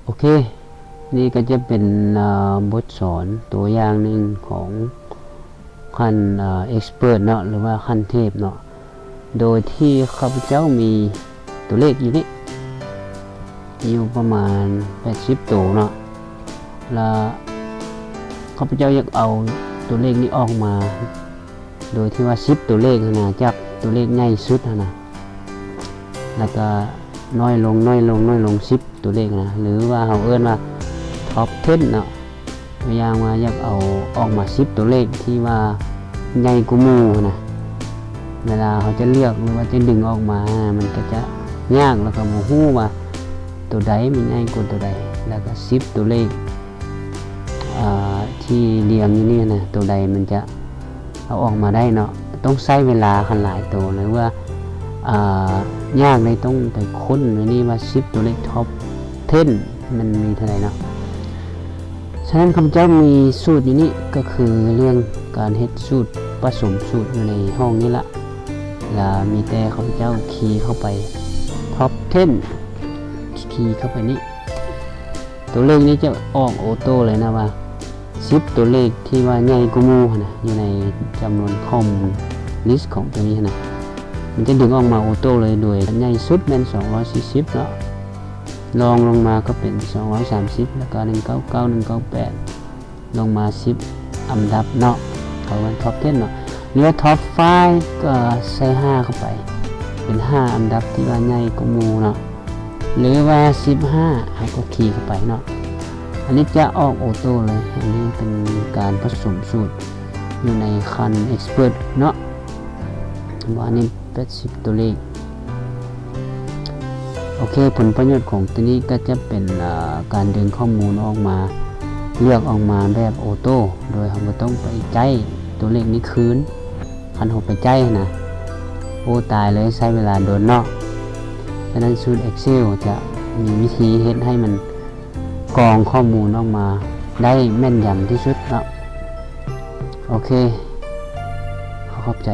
ໂອເຄ ນີ້ກໍຈະເປັນ ເອີ ບົດສອນຕົວຢ່າງໜຶ່ງຂອງຂັ້ນ ເອີ ເອັກສະເປີດເນາະ ຫຼືວ່າຂັ້ນເທບເນາະ ໂດຍທີ່ຂ້າພະເຈົ້າມີຕົວເລກຢູ່ນີ້ ຢູ່ປະມານແປດສິບໂຕເນາະ ລະຂ້າພະເຈົ້າຢາກເອົາຕົວເລກນີ້ອອກມາ ໂດຍທີ່ວ່າສິບຕົວເລກຫັ້ນນະ ຈາກຕົວເລກໃຫຍ່ສຸດຫັ້ນນະ ແລ້ວກະນ້ອຍລົງ ນ້ອຍລົງ ນ້ອຍລົງ ສິບຕົວເລກນະ ຫຼືວ່າເຮົາເອີ້ນວ່າທັອບເທັນເນາະ ຕົວຢ່າງວ່າຢາກເອົາອອກມາສິບຕົວເລກທີ່ວ່າໃຫຍ່ກວ່າໝູ່ຫັ້ນນະ ເວລາເຮົາຈະເລືອກ ຫຼືວ່າຈະດຶງອອກມາ ມັນກໍຈະຍາກ ແລ້ວກໍບໍ່ຮູ້ວ່າຕົວໃດມັນໃຫຍ່ກວ່າຕົວໃດ ແລ້ວກໍສິບຕົວເລກ ອ່າ ທີ່ລຽງຢູ່ນີ້ນະ ໂຕໃດມັນຈະເອົາອອກມາໄດ້ເນາະ ຕ້ອງໃຊ້ເວລາຄັນຫຼາຍໂຕ ຫຼືວ່າ ອ່າ ຍາກເລີຍ ຕ້ອງໄປຄົ້ນຢູ່ນີ້ວ່າສິບຕົວເລກທັອບເທັນມັນມີເທົ່າໃດເນາະ. ສະນັ້ນຂ້າພະເຈົ້າມີສູດຢູ່ນີ້ ກໍຄືເລື່ອງການເຮັດສູດ ປະສົມສູດຢູ່ໃນຫ້ອງນີ້ລະ ລະມີແຕ່ຂ້າພະເຈົ້າຄີເຂົ້າໄປ ທັອບເທັນ ຄີເຂົ້າໄປນີ້ ຕົວເລກນີ້ຈະອອກໂອໂຕ້ເລີຍນະວ່າ ສິບຕົວເລກທີ່ວ່າໃຫຍ່ກວ່າໝູ່ຫັ້ນນະ ຢູ່ໃນຈຳນວນຂໍ້ມູນ ລິສຂອງຕົວນີ້ຫັ້ນນະ ມັນຈະດຶງອອກມາໂອໂຕ້ເລີຍ ໂດຍໃຫຍ່ສຸດແມ່ນສອງຮ້ອຍສີ່ສິບເນາະ ລອງລົງມາກໍເປັນສອງຮ້ອຍສາມສິບ ແລ້ວກໍໜຶ່ງເກົ້າເກົ້າ ໜຶ່ງເກົ້າແປດ ລົງມາສິບອັນດັບເນາະ ເຂົາເອີ້ນທັອບເທັນເນາະ ຫຼືວ່າທັອບໄຟວ໌ ກໍໃສ່ຫ້າເຂົ້າໄປ ເປັນຫ້າອັນດັບທີ່ວ່າໃຫຍ່ກວ່າໝູ່ເນາະ ຫຼືວ່າສິບຫ້າ ເຮົາກໍຄີເຂົ້າໄປເນາະ ອັນນີ້ຈະອອກໂອໂຕ້ເລີຍ ອັນນີ້ເປັນການປະສົມສູດຢູ່ໃນຂັ້ນເອັກສະເປີດເນາະ ວ່ານີ້ແປດສິບຕົວເລກ. ໂອເຄ ຜົນປະໂຫຍດຂອງຕົວນີ້ກໍຈະເປັນ ເອີ ການດຶງຂໍ້ມູນອອກມາ ເລືອກອອກມາແບບໂອໂຕ້ ໂດຍເຮົາບໍ່ຕ້ອງໄປໃຈ້ຕົວເລກນີ້ຄືນ ຄັນເຮົາໄປໃຈ້ຫັ້ນນະ ໂອ້ ຕາຍເລີຍ ໃຊ້ເວລາດົນເນາະ. ສະນັ້ນສູດ Excel ຈະມີວິທີເຮັດໃຫ້ມັນກອງຂໍ້ມູນອອກມາໄດ້ແມ່ນຢຳທີ່ສຸດເນາະ. ໂອເຄ ຂໍຂອບໃຈ.